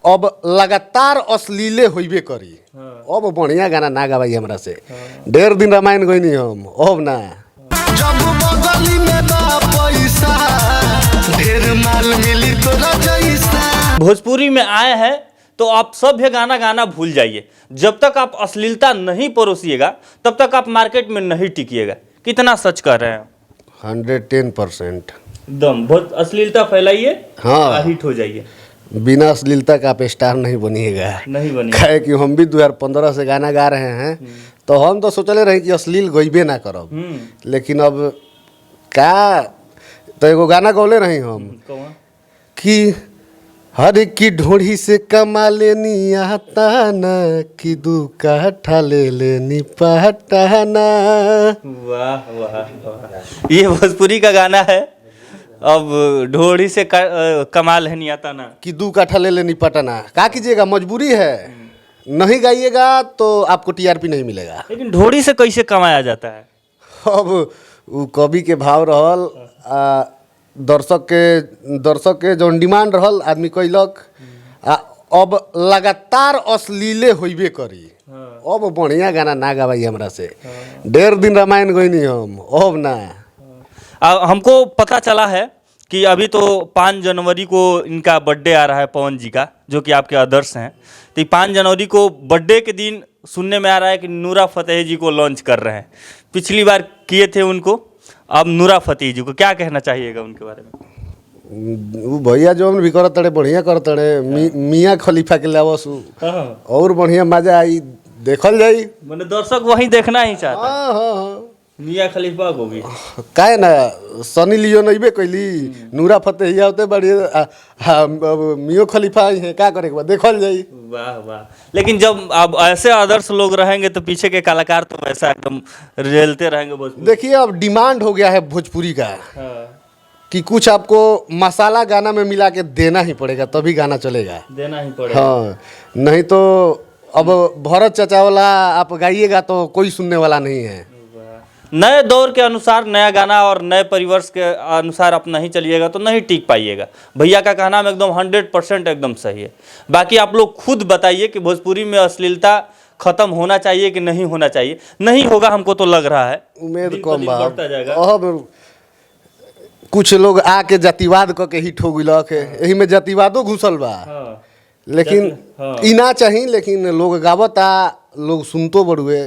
अब लगातार अश्लीले होइबे करी। अब बढ़िया गाना ना गवाई हमरा से। ढेर दिन रामायण गईनी हम, अब ना। जब बगली में बा पैसा, ढेर माल मिली तोरा जैसा। भोजपुरी में आए हैं तो आप सभ्य गाना गाना भूल जाइए। जब तक आप अश्लीलता नहीं परोसिएगा, तब तक आप मार्केट में नहीं टिकिएगा। कितना सच कह रहे हैं? 110%। एकदम बहुत अश्लीलता फैलाइए, हिट हो जाइए। बिना अश्लीलता का आप स्टार नहीं बनिएगा। नहीं बनिएगा। काहे कि हम भी 2015 से गाना गा रहे हैं, तो हम तो सोचले रही कि अश्लील गइबे ना करब। लेकिन अब का तो एगो गाना गौले रही हम। कौन? कि हर की ढोढ़ी से कमा लेनी आता ना, कि दू काठा ले लेनी पटाना। वाह वाह वाह, ये भोजपुरी का गाना है। अब ढोड़ी से कमाल है नहीं आता ना। कि दू काठा ले लेनी पटाना। का कीजिएगा, मजबूरी है। नहीं गाइएगा तो आपको टीआरपी नहीं मिलेगा। लेकिन ढोड़ी से कैसे कमाया जाता है? अब उ कवि के भाव रहल आ दर्शक के जौन डिमांड रहल, आदमी कैलक। आ अब लगातार अश्लीले होइबे करी। अब बढ़िया गाना ना गवाई हमरा से। ढेर दिन रामायण गईनी हम, अब ना। हमको पता चला है कि अभी तो 5 जनवरी को इनका बर्थडे आ रहा है, पवन जी का, जो कि आपके आदर्श हैं। तो ये 5 जनवरी को बर्थडे के दिन सुनने में आ रहा है कि नूरा फतेही जी को लॉन्च कर रहे हैं। पिछली बार किए थे उनको, अब नूरा फतेही जी को क्या कहना चाहिएगा उनके बारे में? उ भैया जौन भी करत तड़े, बढ़िया करत तड़े। मियाँ खलीफा के लावस उ, और बढ़िया मजा आई, देखल जाई। मैंने दर्शक वही देखना ही चाहता है। हाँ हाँ हाँ मियाँ खलीफा को भी। काहे ना, सनी लियोन अइबे कैली, नूरा फतेही होते बढ़िया। अब मियो खलीफा आई है, का करे के बा, देखल जाई। वाह वाह, लेकिन जब अब ऐसे आदर्श लोग रहेंगे तो पीछे के कलाकार तो वैसा एकदम रेलते रहेंगे भोजपुरी। देखिए, अब डिमांड हो गया है भोजपुरी का कि कुछ आपको मसाला गाना में मिला के देना ही पड़ेगा, तभी गाना चलेगा। देना ही पड़ेगा। हाँ, नहीं तो अब भरत चाचा वाला आप गाइएगा तो कोई सुनने वाला नहीं है। नए दौर के अनुसार नया गाना और नए परिवर्ष के अनुसार आप नहीं चलिएगा तो नहीं टिक पाइएगा। भैया का कहना में एकदम 100% एकदम सही है। बाकी आप लोग खुद बताइए कि भोजपुरी में अश्लीलता खत्म होना चाहिए कि नहीं होना चाहिए? नहीं होगा, हमको तो लग रहा है। उम्मीद दिन ब कम दिन बा। बढ़ता जाएगा। अब कुछ लोग आके जातिवाद क के हिट हो गइलक, एही में जातिवादो घुसल बा। लेकिन ई ना चाही, लेकिन लोग गावता, लोग सुनतो बड़ुए।